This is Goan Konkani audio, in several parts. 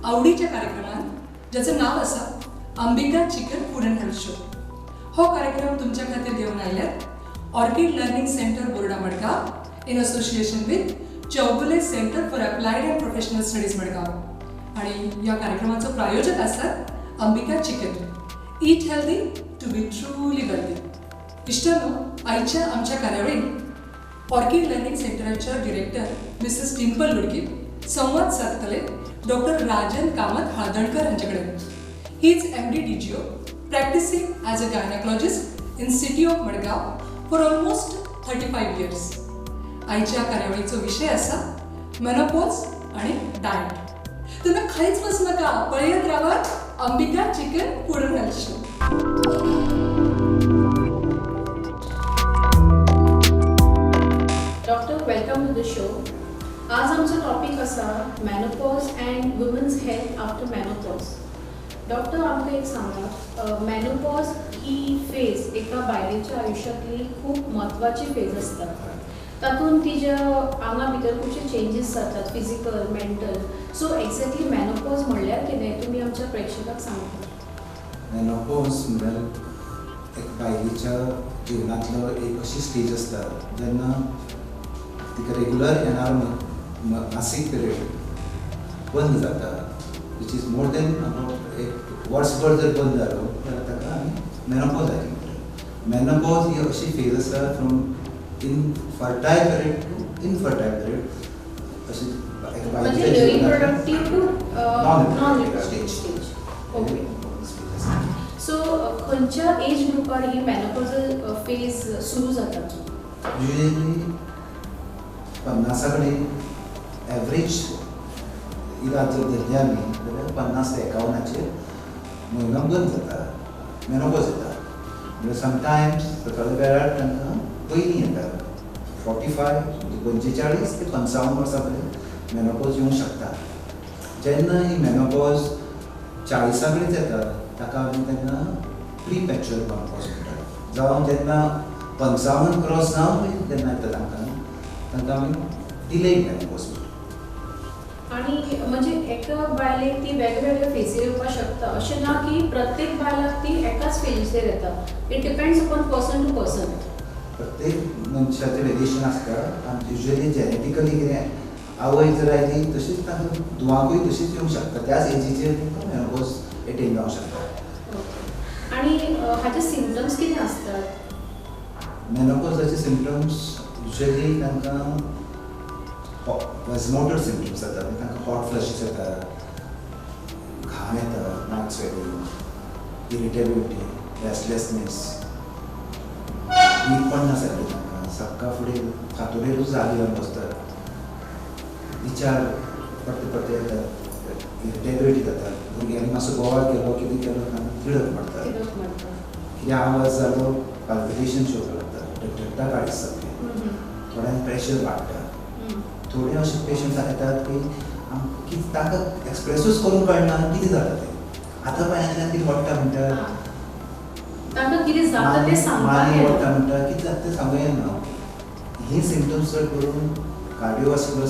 आवडीच्या कार्यक्रमात ज्याचं नाव आसा Ambika chicken food and health show. हो कार्यक्रम तुमच्या खातीर घेवन आयल्यात Orchid Learning Centre Borda Madgaon in association with Chowgule Centre for Applied and Professional Studies Madgaon. आणि ह्या कार्यक्रमाचो प्रायोजक आसात Ambika chicken. Eat healthy to be truly wealthy. इश्टांनो, आयच्या आमच्या कार्यावळीत ऑर्किड लर्निंग सेंटराच्या डिरेक्टर मिसेस डिंपल लुडकी संवाद सादतले डॉक्टर राजन कामत हळदणकर हांचे कडेन. He is MD DGO, practicing as a gynaecologist in city of Madgaon for almost 35 years. आयच्या कार्यावळीचो विशय आसा मेनोपॉज आणि डायट. तेन्ना खंयच वचनाका, पळयत रावात Ambika chicken food and health show. Doctor, welcome to the show. आज आमचो टॉपीक आसा menopause and women's health after menopause. Doctor, आमकां एक सांगात, मॅनोपॉज ही फेज एका बायलेच्या आयुश्यांतली खूब म्हत्वाची फेज आसता. तातूंत तिच्या आंगा भितर खुबशे चेंजीस जातात, physical, mental. So exactly menopause म्हणल्यार कितें तुमी आमच्या प्रेक्षकांक सांगता? मॅनोपॉज म्हणल्यार एक बायलेच्या जिवनांतलो एक अशी स्टेज आसता जेन्ना तिका रेगुलर येणार मासीक पिरियड बंद जाता, which is more than about एक वर्सभर जर बंद जालो जाल्यार ताका आमी मॅनोपॉज आयली म्हणटात. मॅनोपॉज ही अशी फेज आसा from in fertile period to infertile period, अशी एका बायलेच्या reproductive to non reproductive stage. Okay, so खंयच्या एज ग्रुपार ही मॅनोपॉजल फेज सुरू जाता? युजली 50 कडेन एवरेज इलाज जर धरली आमी जाल्यार 50 ते 51 म्हयनो बंद जाता, मॅनोपॉज येता. म्हणल्यार समटायम्स थोड्या वेळार तांकां पयलीं येता, 45 म्हणजे 45 ते 55 वर्सां पर्यंत मॅनोपॉज येवंक शकता. जेन्ना ही मॅनोपॉज 40 कडेन येता ताका आमी तेन्ना प्री मॅच्युअर मॅनोपॉज म्हणटात. जावं जेन्ना 55 क्रॉस जावन जेन्ना येता तांकां तांकां आमी डिलेड मॅनोपॉज म्हणटात. आनी म्हणजे एका बायलेक ती वेगवेगळ्या फेजीर येवपाक शकता, अशें ना की प्रत्येक बायलाक ती एकाच फेजीचेर येता. It depends upon person to person. प्रत्येक मनशाचें वेरिएशन आसता. आनी युजली जेनेटिकली कितें आवय जर आयली तशीच तांकां धुवांकूय तशीच येवंक शकता, त्याच एजीचेर तांकां मॅनोपॉज एटेन जावंक शकता. आनी हाचे सिमटम्स कितें आसतात? मॅनोपॉजाचे सिमटम्स युजली तांकां वॅजमोटर सिमटम्स जाता. तांकां हॉट फ्लशीस येता, घाम येता, नाक स्वेलिंग, इरिटेबिलिटी, रेस्टलेसनेस, न्हीद पडना सारकी तांकां, सक्का फुडें फांतोडेरूच जागे जावन बसतात, विचार परते परते येतात, इरिटेबिलिटी जाता, भुरग्यांनी मातसो बोवाळ केलो कितें केलो तांकां तिडक पडटा, कितें आवाज जालो पाल्पिटेशन येवपाक लागता, डगडगता काळीज सारकें, थोड्यांक प्रेशर वाडटा. थोडे अशे पेशंट्स येतात की तांकां एक्सप्रेसूच करूंक कळना कितें जाता तें, हाता पांयांतल्यान कितें पडटा म्हणटा, तांकां कितें जाता तें सांगपाक पडटा म्हणटा, कितें जाता तें सांगूं येना. ही सिमटम्स चड करून कार्डियोवास्कुलर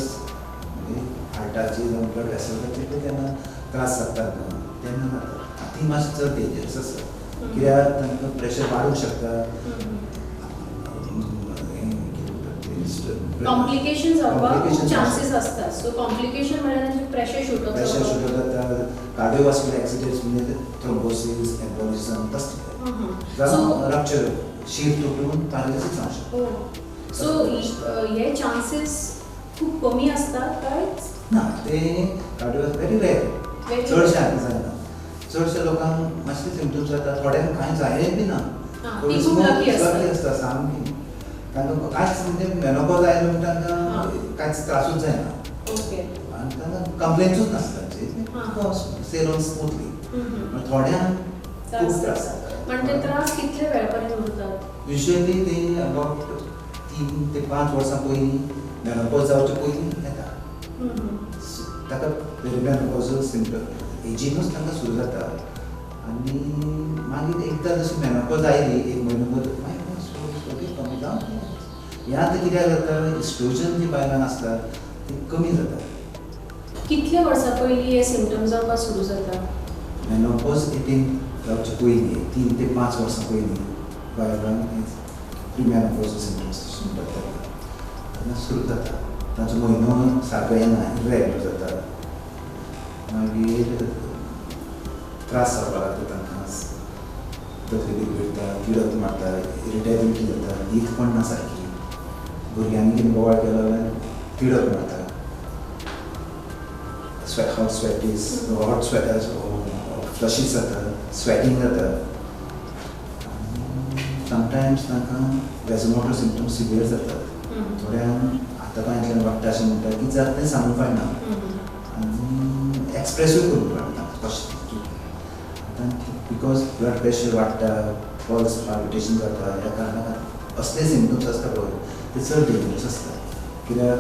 म्हणजे हार्टाची जावं ब्लड वेसलाचे जेन्ना त्रास जातात तेन्ना जाता. ती मातशी चड डेंजरस आसा कित्याक तांकां प्रेशर वाडूंक शकता, कॉम्प्लिकेशन जावपाक खूब चान्सीस आसतात. सो कॉम्प्लिकेशन म्हणल्यार तांचें प्रेशर शूट जाता, कार्डियोवास्कुलर एक्सिडेंट्स म्हणजे थ्रोम्बोसीस, एम्बोलिझम तसलें, जावं रप्चर शीर तुटून पॅरालिसीस जावंक शकता. सो हे चान्सीस खूब कमी आसतात काय ना? ते कार्डियोवास्कुलर व्हेरी रेयर, चडशे हांगा जायना. चडशे लोकांक मातशे सिमटम्स जाता, थोड्यांक कांय जायच बी ना, लकी आसता सामकी, तांकां कांयच म्हणजे मॅनोपॉज आयलो म्हणटा तांकां कांयच त्रासूच जायना आनी तांकां कंप्लेन्सूच नासता, सेल ऑन स्मूथली. थोड्यांक खूब त्रास जाता. पण ते त्रास कितले वेळ पर्यंत उरतात? युजली ते अबाउट 3 ते 5 वर्सां पयलीं मॅनोपॉज जावचे पयलीं येता. ताका पेरिमॅनोपॉजल सिमटम एजीनूच तांकां सुरू जाता आनी मागीर एकदां जशी मॅनोपॉज आयली एक म्हयनो मागीर स्लोली कमी जावन ह्या आतां कित्याक जाता, इस्ट्रोजन जी बायलांक आसता ती कमी जाता. कितल्या वर्सां पयलीं हे सिमटम्स जावपाक सुरू जाता? मेनोपॉज एटीन जावचे पयलीं 3 ते 5 वर्सां पयलीं बायलांक प्रिमेनोपॉजल सिमटम्स म्हणटात ताका तेन्ना सुरू जाता. तांचो म्हयनो सारको येना, इरेग्युलर जाता, मागीर त्रास जावपाक लागता तांकां, तकली बिगडटा, तिडक मारता, इरिटेबिलिटी जाता, न्हीद पडना सारकी, भुरग्यांनी कितें बोवाळ केलो जाल्यार तिडक मारता, हॉट स्वेटीस, हॉट फ्लशीस जाता, स्वेटींग जाता. समटायम्स तांकां वेजोमोटर सिमटम्स सिवियर जातात. थोड्यांक हाता पांयांतल्यान वाडटा अशें म्हणटा की जाता तें सांगूंक कळना आनी एक्सप्रेसूय करूंक कळना कशें. आतां because blood pressure वाडटा, पल्स पाल्पिटेशन जाता, ह्या कारणाक असले सिमटम्स आसता पळय ते चड डेंजरस आसता. कित्याक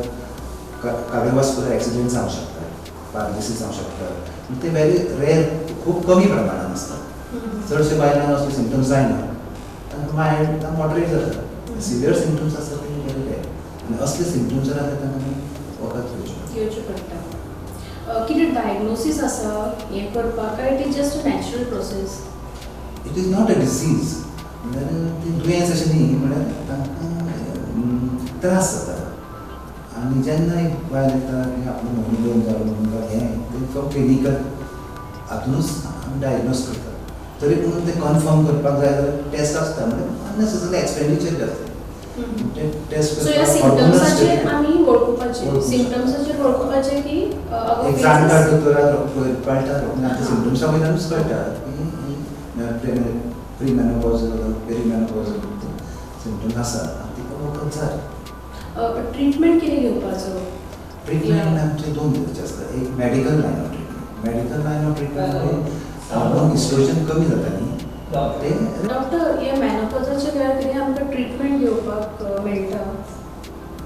कार्डियोवास्कुलर एक्सिडंट जावंक शकता, पारालिसीस जावंक शकता, पूण ते व्हेरी रेर, खूब कमी प्रमाणान आसता. चडशे बायलांक असले सिमटम्स जायना, तांकां मायल्ड, तांकां मॉडरेट जाता. सिवियर सिमटम्स आसता ते व्हेरी रेर आनी असले सिमटम्स जर आसता तांकां वखद घेवचें पडटा. कितें डायग्नोसीस आसा हें करपाक काय it is just a natural process? It is not a disease, म्हणल्यार तें दुयेंस अशें न्ही, म्हणल्यार तांकां त्रास जाता. आनी जेन्ना एक बायल येता की आपलो म्हयनो दोन जालो म्हणून हें तें फ्रॉम क्लिनिकल हातूनच आमी डायग्नोज करतात. तरी पूण तें कन्फर्म करपाक जाय जाल्यार टेस्ट आसता, म्हणल्यार अननेसेसरी एक्सपेंडिचर जाता. टेस्ट सो ह्या सिमटम्साचेर आमी वळखुपाचें, सिमटम्साचेर वळखुपाचें की एक जाणकार दोतोराक कळटा, आतां सिमटम्सा वयल्यानूच कळटा की प्रिमेनोपॉजल, पेरिमेनोपॉजल सिमटम्स आसा आनी तिका वखद जाय. ट्रिटमेंट कितें घेवपाचो? ट्रिटमेंट आमचे 2 तरेचे आसता. एक medical line of treatment. Medical line of treatment म्हणजे हॉर्मोन इस्ट्रोजन कमी जाता न्ही ते. डॉक्टर, ह्या मेनोपॉजाच्या वेळार कितें आमकां ट्रिटमेंट घेवपाक मेळटा?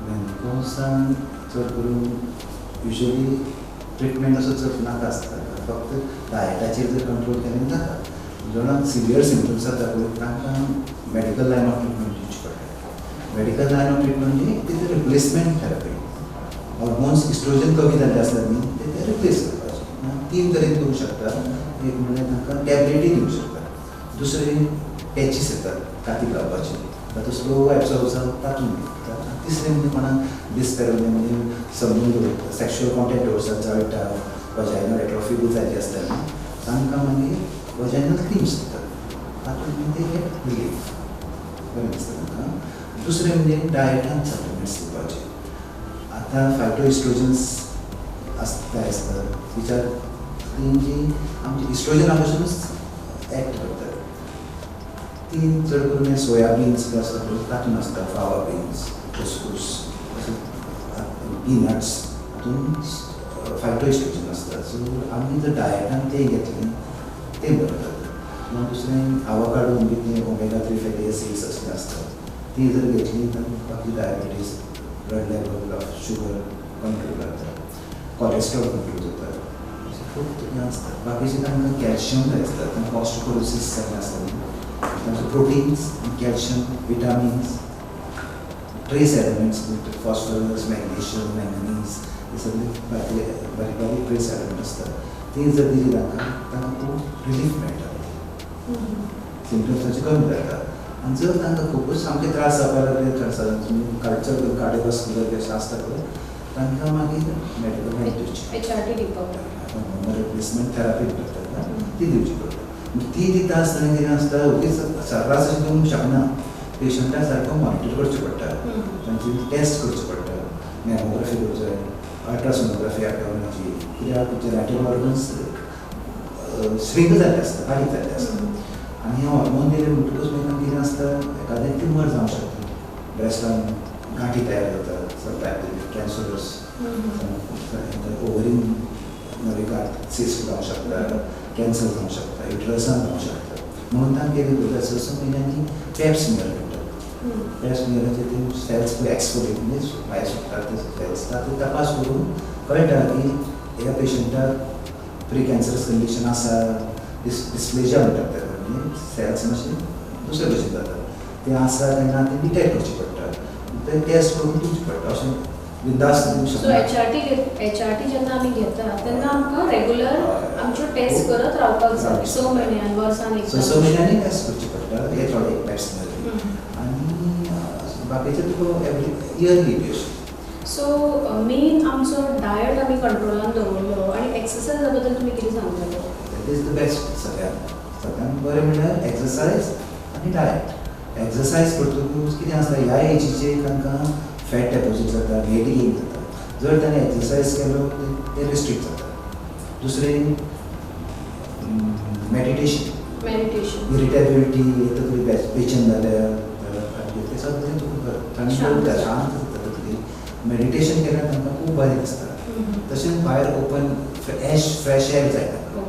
मेनोपॉजान चड करून युजली ट्रिटमेंट असो चड नाका आसता, फक्त डायटाचेर जर कंट्रोल केलें जाता. जाणांक सिवियर सिमटम्स जाता पळय तांकां मेडिकल लायन ऑफ ट्रिटमेंट दिवची पडटा. मेडिकल लायन ऑफ ट्रिटमेंट म्हणजे तेजें रिप्लेसमेंट थेरपी. हॉर्मोन्स इस्ट्रोजन कमी जाल्ले आसता न्ही ते रिप्लेस करपाचें. 3 तरेन करूंक शकता. एक म्हणल्यार तांकां टॅबलेटी दिवंक शकता, दुसरें पॅचीस येतात कातीक लावपाचे, तातूंत स्लो एब्सॉर्ब जावन तातूंत दिता. तिसरें म्हणजे कोणाक डिस्पेरोनिया म्हणजे समजून दवरता, सेक्शुअल कॉन्टेक्ट दवरतात, जळटा, वजायनल एट्रोफी बी जाल्ली आसता न्ही तांकां मागीर वजायनल क्रिम्स दितात, तातूंत मागीर ते गेट रिलीफ, बरें दिसता तांकां. दुसरें म्हणजे डायटान सप्लिमेंट्स दिवपाचे. आतां फायटो इस्ट्रोजन्स आसता आसता विचार तेंची आमची इस्ट्रोजना पासुनूच एक्ट करतात. ती चड करून हे सोयाबीन्स बी आसता पळय तातूंत आसता, फावा बीन्स, कुसकूस, पिनट्स, हातूंत फायटो इस्ट्रोजन आसता. सो आमी जर डायटान तें घेतलें तें बरें जाता. मागीर दुसरें आवकाडोन बी तें ओमेगा 3 फॅटी एसिड्स असलें आसता, ती जर घेतली तर बाकी diabetes, blood level of sugar control जाता, कॉलेस्ट्रॉल कंट्रोल जाता, अशें खूब हें आसता. बाकीचें तांकां कॅल्शियम जाय आसता, तांकां ऑस्टियोपोरोसीस जाल्लें आसता न्ही, तांचे proteins, calcium, vitamins, trace elements, phosphorus, magnesium, manganese, हे सगळे बारीक बारीक ट्रेस एलिमेंट आसता, ती जर दिली तांकां तांकां खूब रिलीफ मेळटा, सिमटम्स तांचे कमी जाता. आनी जर तांकां खुबूच सामके त्रास जावपाक लागले, चड करून कार्डियोवास्कुलर बी अशें आसता पळय तांकां मागीर मेडिकल लायन दिवची, एचआरटी दिवपाक हॉर्मोन रिप्लेसमेंट थेरपी म्हणटात ती दिवची पडटा. ती दिता आसतना कितें आसता, ओगीच सर्रास अशें दिवंक शकना, पेशंटा सारको मॉनिटर करचें पडटा, तांची टेस्ट करचें पडटा, मॅमोग्राफी करूंक जाय, अल्ट्रासोनोग्राफी एबडॉमनाची, कित्याक जेनेटीक ऑर्गन्स श्रिंक जाल्ले आसता, बारीक जाल्ले आसता. आनी हे हॉर्मोन दिले म्हणटकूच मागीर कितें आसता, एखादें ट्युमर जावंक शकता, ब्रेस्टान गांठी तयार जाता, समटायम्स कॅन्सरस, ओवरीन नवी गांठ सिस्ट जावंक शकता, कॅन्सर जावंक शकता, युट्रसान जावंक शकता. म्हणून तांकां कितें करता, 6 म्हयन्यांनी पॅप स्मियर करतात. पॅप स्मियराचेर ते सेल्स पळय एक्सफोलिएट म्हणजे भायर सुकतात ते सेल्स, तातूंत तपास करून कळटा की ह्या पेशंटाक प्री कॅन्सरस कंडिशन आसा, डिस्प्लेजिया म्हणटात ताका, म्हणजे सेल्स मातशे दुसरे भशेन जातात, ते आसा तेन्ना ते डिटेक्ट करचे पडटा, ते टेस्ट करून दिवचे पडटा. अशें बिंदास. सो एचआरटी जेन्ना आमी घेता तेन्ना आमकां रेगुलर आमच्यो टेस्ट करत रावपाक जाय, 6 म्हयन्यान वर्सान एकदां. 6 म्हयन्यांनी टेस्ट करचे पडटा हे थोडे पेप्समियर आनी बाकीचे तुका every yearly test. So main आमचो डायट आमी कंट्रोलान दवरलो आनी एक्सरसायजा बद्दल तुमी कितें सांगतले? That is the best. सगळ्यांत बरें म्हणल्यार एक्सरसायज आनी डायट. एक्सरसायज करतकूच कितें आसता, ह्या एजीचेर तांकां फॅट डेपोजीट जाता, वेट गेन जाता. जर ताणें एक्सरसायज केलो ते रिस्ट्रिक्ट जाता. दुसरें मेडिटेशन, इरिटेबिलिटी, तकली बेचैन जाल्या तें सगळें तुका थंड जाता, शांत जाता तकली. मेडिटेशन केल्यार तांकां खूब बरें दिसता. तशेंच भायर ओपन फ्रेश एअर जाय तांकां.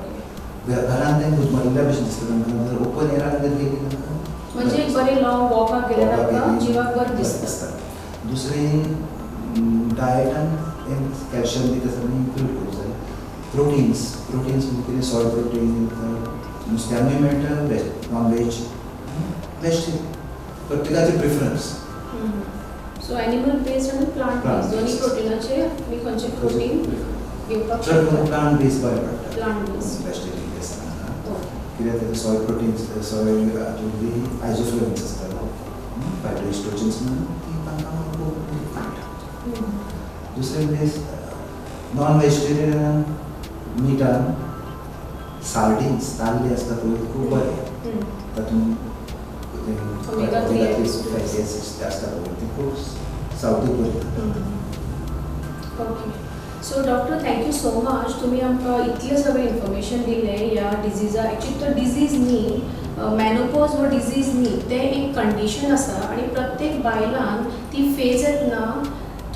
घरान तें घुटमळिल्ल्या भशेन दिसता तांकां, जर ओपन एरान जर गेली तांकां म्हणजे एक बरें लॉंग वॉकाक गेल्यार तांकां जिवाक बरें दिसता. दुसरें डायटान कॅल्शियम बी तें सगळें इन्क्लूड करूंक जाय. प्रोटिन्स म्हणजे कितें, सॉय प्रोटीन नुस्त्यानूय मेळटा, वेज नॉन वेज वेजिटेरियन प्रत्येकाचे प्रिफरन्स. सो एनिमल बेस्ड आनी प्लांट बेस्ड दोन्ही प्रोटिनाचे आमी खंयचे प्रोटीन घेवपाक चड करून प्लांट बेस्ड बरें पडटा. प्लांट बेस्ड वेजिटेरियन बेस्ड कित्याक तेका सॉय प्रोटिन्स, सॉय हातूंत बी आयजोफ्लेवन्स आसता, फायटोइस्ट्रोजन्स म्हणून ती तांकां खूब मेळटा. दुसरें म्हणजे नॉन वेजिटेरियन मिटान सार्डिन्स ताल्ले आसता पळय, खूब बरें. तातूंत ओमेगा 3 फॅटी एसिड्स ते आसता पळय, ते खूब सावदीक बरी. Okay, so doctor thank you so much. तुमी आमकां इतलें सगळें इन्फॉर्मेशन दिलें ह्या डिजीजा. एक्चुली तो डिजीज न्ही, मॅनोपॉज हो डिजीज न्ही, तें एक कंडिशन आसा आनी प्रत्येक बायलान ती फेज येतना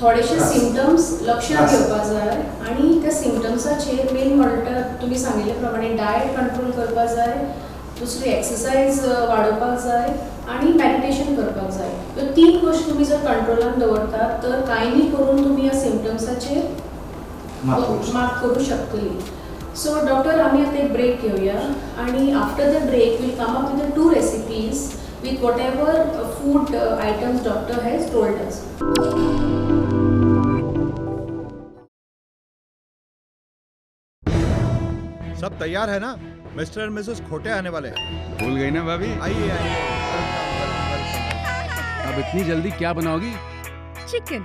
थोडेशे सिमटम्स लक्षात घेवपाक जाय आनी त्या सिमटम्साचेर मेन म्हणटा तुमी सांगिल्ले प्रमाणे डायट कंट्रोल करपाक जाय, दुसरी एक्सरसायज वाडोवपाक जाय आनी मेडिटेशन करपाक जाय. ह्यो 3 गोश्टी तुमी जर कंट्रोलान दवरतात तर कांय न्ही करून तुमी ह्या सिमटम्साचेर मात करूं शकतली. सो डॉक्टर आमी आतां एक ब्रेक घेवया आनी after the break we'll come up with the 2 recipes with whatever food items doctor has told us. सब तैयार है ना? मिस्टर एंड मिसेस खोटे आने वाले हैं. भूल गई ना भाभी? आइए आइए. अब इतनी जल्दी क्या बनाओगी? चिकन.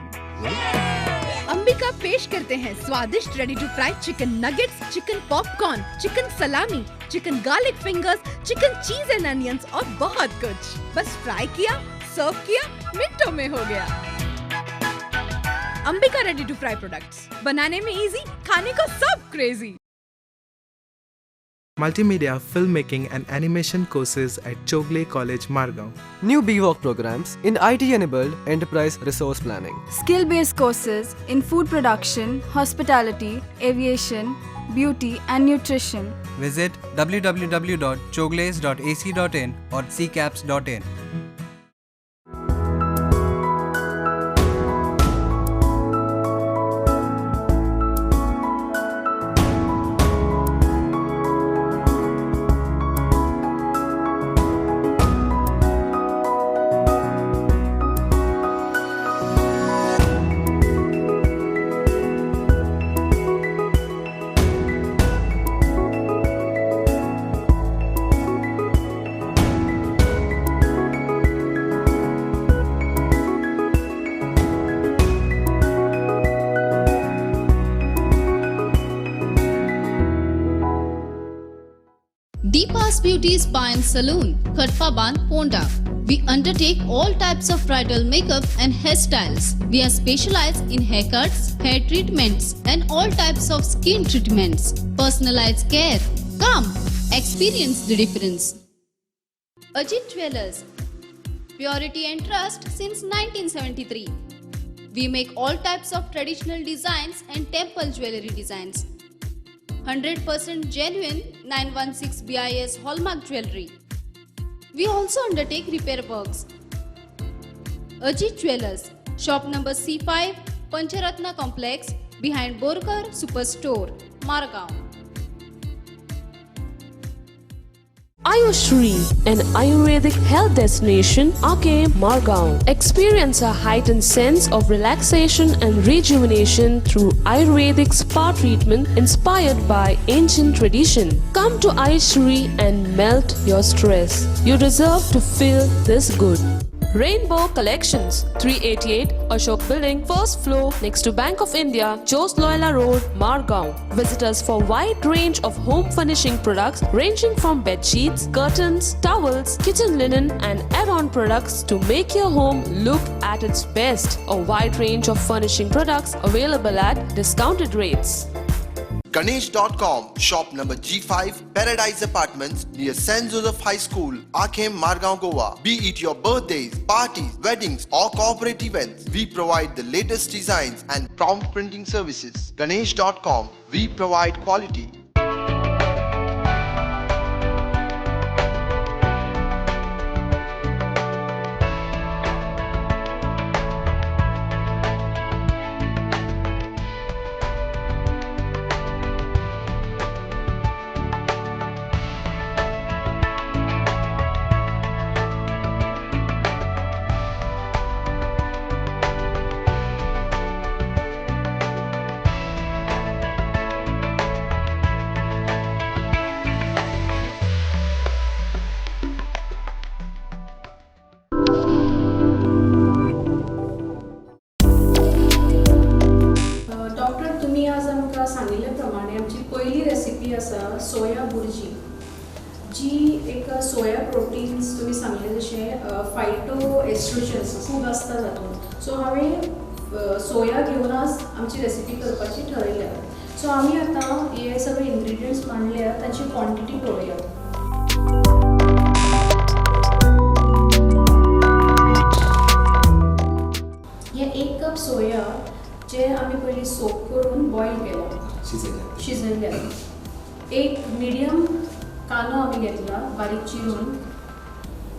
अंबिका पेश करते हैं स्वादिष्ट ready to fry chicken nuggets, chicken popcorn, chicken salami, chicken garlic fingers, chicken cheese and onions और बहुत कुछ. बस फ्राई किया, सर्व किया, मिनटों में हो Gaya. Ambika ready to fry products, बनाने में इजी, खाने को सब crazy. Multimedia, filmmaking and animation courses at Chowgule College, Margao. New BVoc programs in IT-enabled enterprise resource planning. Skill-based courses in food production, hospitality, aviation, beauty and nutrition. Visit www.chowgules.ac.in or ccaps.in. Deepa's Beauty Spa and Saloon, Khatpaban, Ponda. We undertake all types of bridal makeup and hairstyles. We are specialized in haircuts, hair treatments and all types of skin treatments. Personalized care. Come, experience the difference. Ajit Jewelers. Purity and trust since 1973. We make all types of traditional designs and temple jewelry designs. 100% genuine 916 BIS hallmark jewelry. We also undertake repair works. Ajit Jewelers, shop number C5, Pancharatna Complex, behind Borkar Superstore, Margao. Ayushri, an Ayurvedic health destination, Ake Margaon. Experience a heightened sense of relaxation and rejuvenation through Ayurvedic spa treatment inspired by ancient tradition. Come to Ayushri and melt your stress. You deserve to feel this good. Rainbow Collections, 388 Ashok Building, first floor, next to Bank of India, Jos Loyola Road, Margaon. Visit us for wide range of home furnishing products ranging from bed sheets, curtains, towels, kitchen linen and add-on products to make your home look at its best. A wide range of furnishing products available at discounted rates. Ganesh.com, shop number G5, Paradise Apartments, near St. Joseph High School, Akem, Margaon, Goa. Be it your birthdays, parties, weddings, or corporate events, we provide the latest designs and prompt printing services. Ganesh.com, we provide quality. Doctor, तुमी आज आमकां सांगिल्ल्या प्रमाणे आमची पयली रेसिपी आसा सोया बुर्जी, जी एक सोया प्रोटीन्स तुमी सांगले जशें फायटो एस्ट्रोजन्स खूब आसता तातूंत. सो हांवें सोया घेवन आज आमची रेसिपी करपाची ठरयल्या. सो आमी आतां हे सगळे इन्ग्रिडियंट्स मांडल्या, तांची क्वॉन्टिटी पळोवया. हे 1 कप सोया जे आमी पयलीं सोक करून बॉयल केला, शिजयल्या. एक मिडियम कांदो आमी घेतला बारीक चिरून.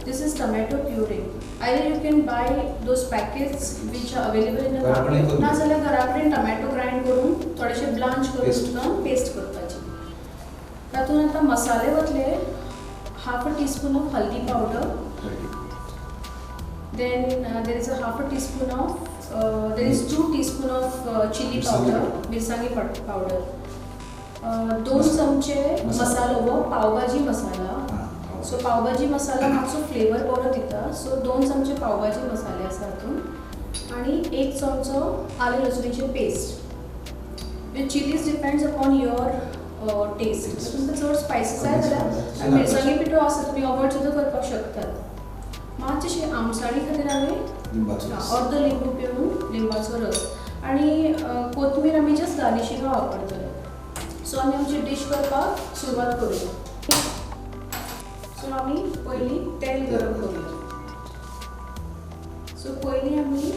This is tomato puree. Either you can buy those packets which are available in the market, ना जाल्यार घरा कडेन टोमॅटो ग्रायंड करून थोडेशे ब्लांच करून सुद्दां पेस्ट करपाची. तातूंत आतां मसाले वतले. Half a teaspoon of haldi powder, then there is a half a teaspoon of there is 2 teaspoon of chili powder, मिरसांगी पावडर, 2 चमचे मसालो वो पावभाजी मसाला. सो पावभाजी मसाला मातसो फ्लेवर बरो दिता. सो 2 चमचे पावभाजी मसाले आसा तातूंत आनी 1 चमचो आले लसणीचे paste. Chillies depends upon your taste. तुमकां चड स्पायसी जाय जाल्यार मिरसांगी पिठो आसा तुमी अवॉयड सुद्दां करपाक शकतात. मातशे आमसाणी खातीर हांवें अर्द लिंबू पिळून लिंबाचो रस आनी कोथमीर आमी जस्ट गार्निशिंगाक वापरतले. सो आमी आमची डीश करपाक सुरवात करुया. सो आमी पयलीं तेल गरम करुया. सो पयलीं आमी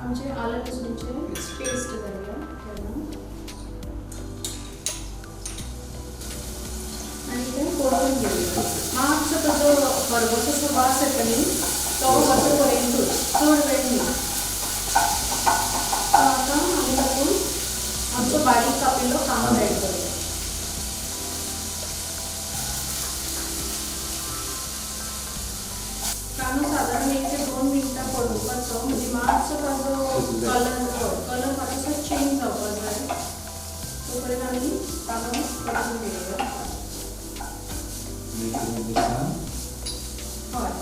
आमचे आलें लसणीचें पेस्ट घालया तेन्ना आनी तें परतून घेवया. मातसो ताजो खरबसो असो वास येता न्ही, तो वचो पर्यंतूच, चड वेळ न्ही. आतां आमी तातूंत आमचो बारीक कापिल्लो कांदो एड करुया. कांदो सादारण 1 ते 2 मिनटां परतुपाचो, म्हणजे मातसो ताजो कलर मातसो चेंज जावपाक जाय. तो पर्यंत आमी कांदो परतून घेवया. हय,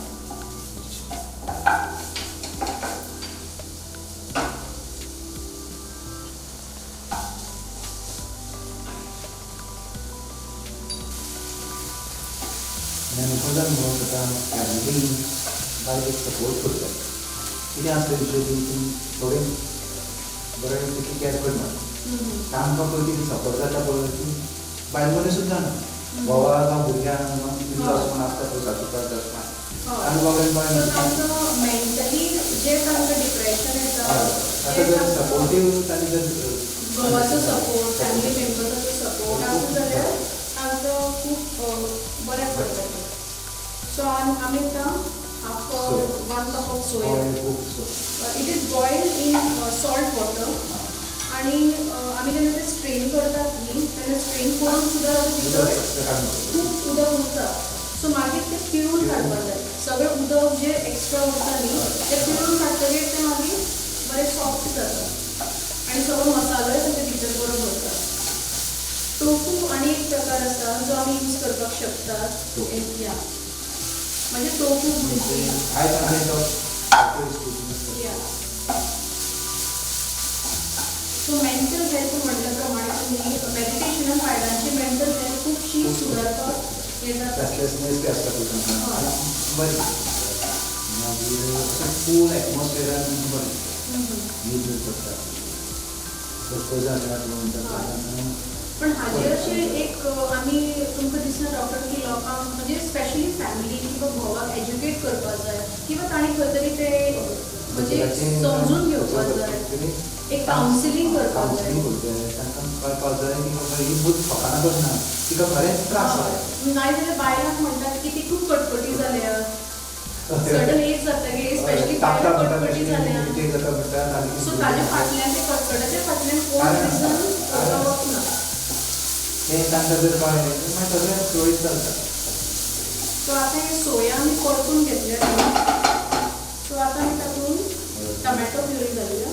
मेनोपॉजान म्हणून आतां फॅमिली बायलेक सपोर्ट करता. कितें आसता युजली थोडे बरें तितली कॅर करना, तांकां पळय कितें सपोर्ट जाता पळय ती बायल मनीसूच जाणा, घोवा जावं भुरग्यांक जावं आसता पळय सासू सासू तांकां बाबा मेंटली जे तांकां डिप्रेशन येता, आतां जर सपोर्टीव तांणी जर घोवाचो सपोर्ट, फॅमिली मेंबर्साचो सपोर्ट आसत जाल्यार तांकां खूब बऱ्याक पडटा. सो आमी आतां half 1 cup of soya. It is boiled in salt water आनी आमी जेन्ना ते स्ट्रेन करतात न्ही, तेन्ना स्ट्रेन करून सुद्दां भितर खूब उदक उरता. सो मागीर ते पिळून काडपाक जाय. सगळें उदक जे एक्स्ट्रा उरता न्ही तें पिळून काडटकीर तें मागीर बरें सॉफ्ट जाता आनी सगळो मसालोय ताचे भितर बरो भरता. टोफू आनी एक प्रकार आसा जो आमी यूज करपाक शकतात. या म्हणजे tofu bhurji. So mental health म्हणल्या प्रमाणे तुमी मेडिटेशनान बायलांची मेंटल हेल्थ खुबशी सुदारपाक हें जाता. रेस्टलेसनेस बी आसता पळय तांकां बरी मागीर अशें कूल एटमॉस्फियरान तांकां बरें दिसता. न्हीद पडटा सपोज जाल्यार म्हणटा. पण हाजेर अशें एक आमी तुमकां दिसना डॉक्टर की लोकांक म्हणजे स्पेशली फॅमिली किंवा घोवाक एज्युकेट करपाक जाय किंवा तांणी खंय तरी ते म्हणजे समजून घेवपाक जाय, एक कावन्सिलींग करपाक जाय. तांकां कळपाक जाय की बाबा ही भूत फकाणां करना, तिका खरेंच त्रास जाता. नाय जाल्यार बायलांक म्हणटात की ती खूब कटकटी जाल्या, सडन एज जातकीर स्पेशली बायलां कटकटी जाल्या. सो ताजे फाटल्यान ते कटकटाच्या फाटल्यान कोण रिजन वचना तें तांकां जर कळ्ळें मागीर सगळें सुरळीत चलता. सो आतां हे सोया आमी परतून घेतल्या. सो आतां आमी तातूंत टमॅटो प्युरी घालया.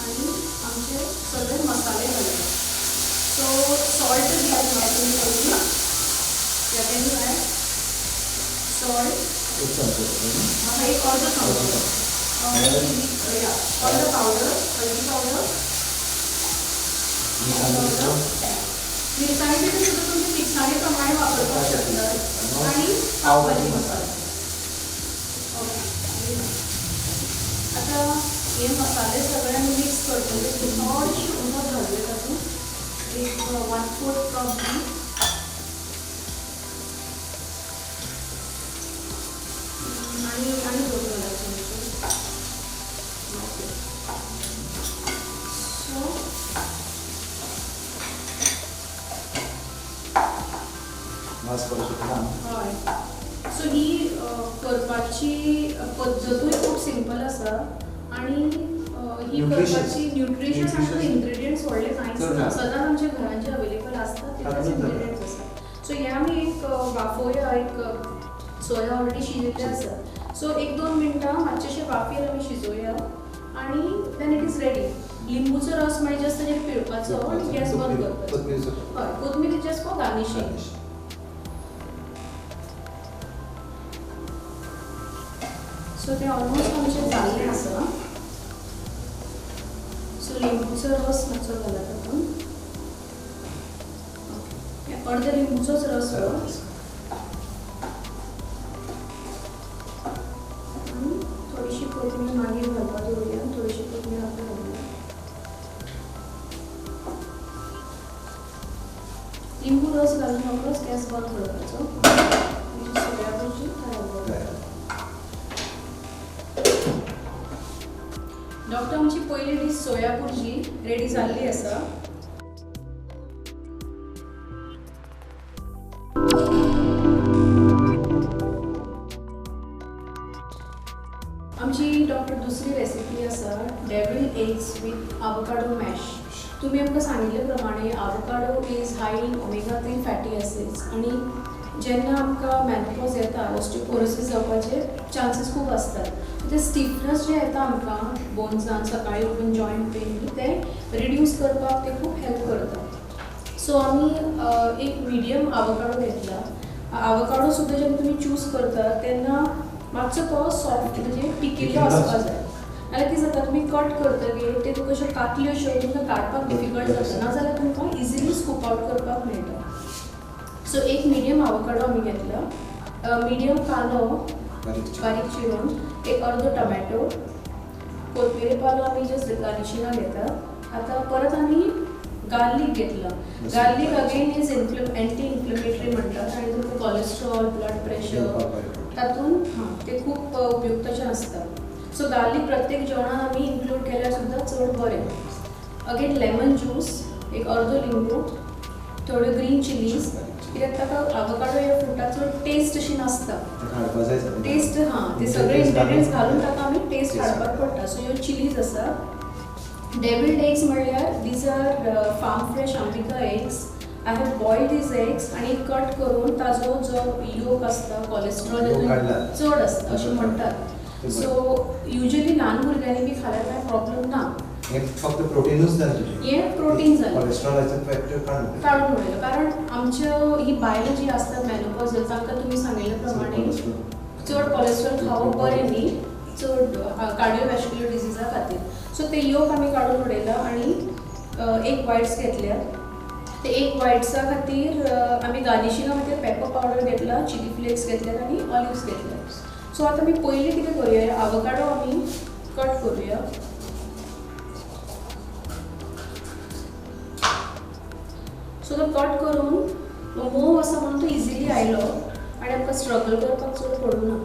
आनी आमचे सगळे मसाले घालया. सो सॉल्ट दियात म्हाका तुमी पयलीं. Can you add salt? म्हाका एक अर्दो चमचो अर्दो पावडर, हळदी पावडर, मिरसांगे भितर सुद्दां तुमी तिखसाणे प्रमाणे वापरपाक शकतात आनी पाव भाजी मसाला. ओके, आतां हे मसाले सगळे आमी मिक्स करतले. थोडेशें उदक घालूया तातूंत, एक 1/4 कप बी. आनी आनी दोन घालायचे. ओके, सो हय, सो ही करपाची पद्दतूय खूब सिंपल आसा आनी ही करपाची न्युट्रिशियस आनी इन्ग्रिडियंट्स व्हडले कांयच ना, सदांच आमच्या घरान जे अवेलेबल आसता तितलेच इन्ग्रिडियंट्स आसा. सो हे आमी एक वाफोवया. एक सोया ऑलरेडी शिजिल्लें आसा. सो 1-2 मिनटां मातशें वाफेर आमी शिजोवया आनी then it is ready. लिंबूचो रस मागीर जस्ट ताजेर पिळपाचो आनी गॅस बंद करपाचो. हय, कोथमीर जस्ट फॉर गार्निशींग. सो तें ऑलमोस्ट आमचें जाल्लें आसा. सो लिंबूचो रस मातसो घाला तातूंत. ओके, अर्द लिंबूचोच रस हो. आनी थोडीशी कोथमीर मागीर घालपाक दवरुया, थोडीशी कोथमीर आतां घालुया. लिंबू रस घालून रोखडोच गॅस बंद करपाचो. सोया भुर्जी तयार. डॉक्टर, आमची पयली डीश सोया भुर्जी रेडी जाल्ली आसा. आमची डॉक्टर दुसरी रेसिपी आसा devil eggs with avocado mash. तुमी आमकां सांगिल्ले प्रमाणे avocado is high in omega 3 fatty acids आनी जेन्ना आमकां मॅनोपॉज येता ऑस्टियोपोरोसीस जावपाचे चान्सीस खूब आसतात. ते स्टिफनस जे येता आमकां बोन्सान, सकाळीं उठून जॉयंट पेन, ते रिड्यूस करपाक ते खूब हेल्प करता. सो आमी एक मिडियम आवोकाडो घेतला. आवोकाडो सुद्दां जेन्ना तुमी चूज करता तेन्ना मातसो तो सॉफ्ट म्हणजे पिकिल्लो आसपाक जाय. नाल्यार कितें जाता, तुमी कट करतकीर ते तुका अश्यो कातल्यो अश्यो तुमकां काडपाक डिफिकल्ट जाता, नाजाल्यार तुमकां इजिली स्कूप आवट करपाक मेळटा. सो एक मिडियम आवोकाडो आमी घेतला, मिडियम कांदो बारीक चिरून, एक अर्दो टमॅटो, कोथमिरे पालो आमी जस्ट गार्निशिंगाक घेता. आतां परत आमी गार्लीक घेतला. Garlic again is anti inflammatory म्हणटात आनी तुमकां कॉलेस्ट्रॉल, ब्लड प्रेशर तातूंत हां ते खूब उपयुक्ताचें आसता. सो गार्लीक प्रत्येक जेवणान आमी इन्क्लूड केल्यार सुद्दां चड बरें. अगेन लेमन ज्यूस, एक अर्दो लिंबू, थोड्यो ग्रीन चिलीज, कित्याक ताका आवोकाडो ह्या फ्रुटाक चड टेस्ट अशी नासता. टेस्ट हां ते सगळे इन्ग्रिडियंट्स घालून ताका आमी टेस्ट हाडपाक पडटा. सो ह्यो चिलीज आसा, डेविल्ड एग्स म्हणल्यार these are farm fresh Ambika eggs. I have boiled these eggs आनी कट करून ताजो जो योक आसता कोलेस्ट्रॉल चड आसता अशें म्हणटात. सो युजली ल्हान भुरग्यांनी बी खाल्यार कांय प्रॉब्लम ना. हे फक्त प्रोटीनूच जालें तुजें, हें प्रोटीन जालें, कोलेस्ट्रॉलाचो फॅक्टर काडून उडयलो. कारण आमच्यो ही बायलां जी आसतात मेनोपॉज तांकां तुमी सांगिल्ले प्रमाणे चड कोलेस्ट्रॉल खावप बरें न्ही, चड कार्डियोवॅस्क्युलर डिजीजा खातीर. सो ते योक आमी काडून उडयला आनी एक वायट्स घेतल्या. ते एक वायट्सा खातीर आमी गार्निशिंगा खातीर पेपर पावडर घेतला, चिली फ्लेक्स घेतल्यात आनी ऑलिव्स घेतल्यात. सो आतां आमी पयलीं कितें करुया, आवकाडो आमी कट करुया. सो तो कट करून मोव आसा म्हणून तो इजिली आयलो आनी आमकां स्ट्रगल करपाक चड पडूं ना.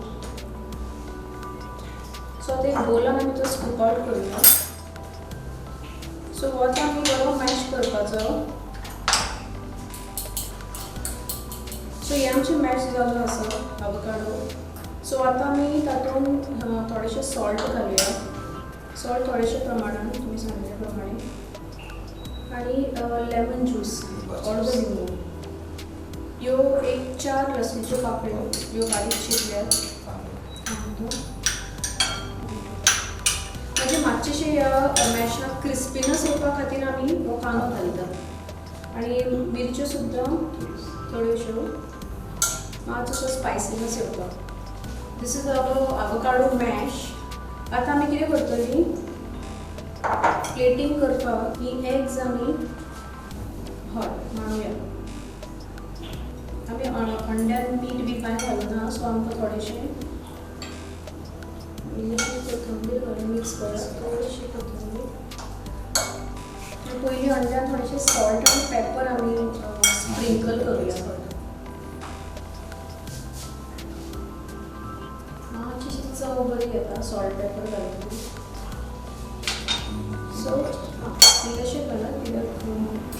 सो आतां एक बोलान आमी तो स्कूप आवट करुया. सो हो आतां आमी बरो मॅश करपाचो. सो हे आमचें मॅश जाल्लो आसा आवकाडो. सो आतां आमी तातूंत थोडेशें सॉल्ट घालुया, सॉल्ट थोडेशे प्रमाणान तुमी सांगिल्ल्या प्रमाणे, आनी लेमन ज्यूस अर्दो लिंबू. ह्यो एक 4 लसणीच्यो पाकळ्यो ह्यो बारीक चिरल्यात. म्हणजे मातशें ह्या मॅशाक क्रिस्पीनस येवपा खातीर आमी हो कांदो घालता आनी मिरच्यो सुद्दां थोड्योश्यो, मातसो स्पायसीनस येवपाक. This is our avocado mash. आतां आमी कितें करतलीं, प्लेटींग करपाक ही एग्स आमी हय मांडुया. आमी अंड्यान मीठ बी कांय घालना, सो आमकां थोडेशें इल्लेशें कोथंबीर घालून मिक्स करप, थोडीशी कोथंबीर. पयलीं अंड्यान थोडेशें सॉल्ट आनी पेपर आमी स्प्रिंकल करुया. मातशी चव बरी येता सॉल्ट पेपर घालून. सो इल्लेशें घालात कित्याक थोडेशें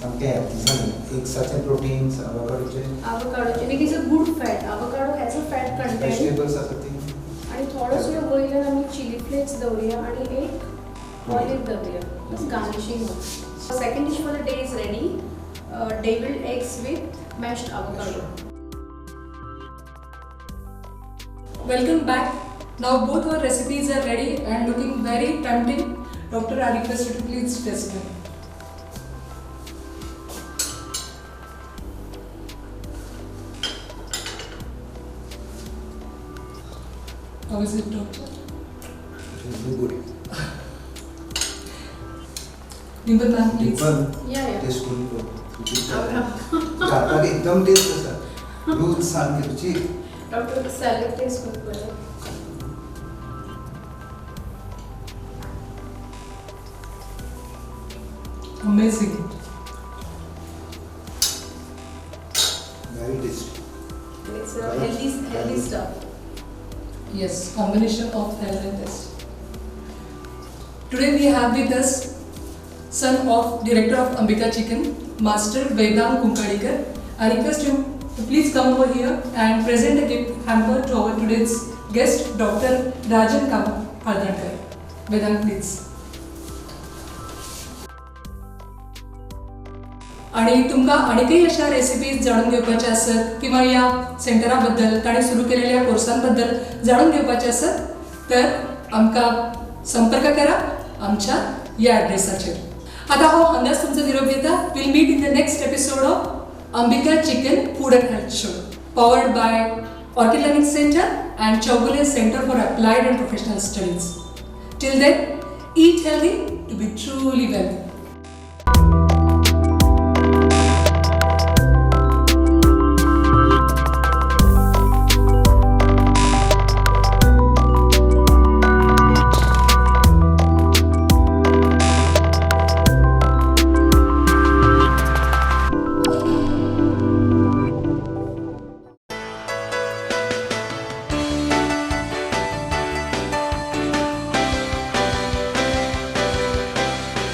सामकें हेल्थी जालें. एग्साचे proteins, आवकाडोचे, आवकाडोचे it is a good fat. Avocado has a fat content, vegetables आसा ती. आनी थोडोसो वयल्यान आमी चिली फ्लेक्स दवरुया आनी एक olive दवरुया, bus garnishing. Second dish for the day is ready, devilled eggs with mashed avocado. Welcome back. Now both our recipes are ready and looking very tempting. Doctor, I request you to please test them. How is it, doctor? It is good. Dimple ma'am, please. Dimple, yeah, yeah. Taste करून पळय. खाताक एकदम टेस्ट आसा, रूच सामकी रुचीक. डॉक्टर सॅलड टेस्ट करून पळय. Amazing. Very tasty. It's a healthy stuff. Yes, combination of health and taste. Today we have with us son of director of Ambika Chicken, Master Vedang Kunkadikar. I request him to please come over here and present a gift hamper to our today's guest, Dr. Rajan Haldankar. Vedang, please. आणि तुमकां आणीकय अशा रेसिपीज जाणून घेवपाचे आसत किंवा ह्या सेंटरा बद्दल ताणें सुरू केलेल्या कोर्सां बद्दल जाणून घेवपाचे आसत तर आमकां संपर्क करा आमच्या ह्या ॲड्रेसाचेर. आतां हांव हांगाच तुमचो निरोप घेता. Will meet in the next episode of Ambika chicken food and health show, powered by Orchid Learning Centre and Chowgule Centre for Applied and Professional Studies. Till then, eat healthy to be truly wealthy.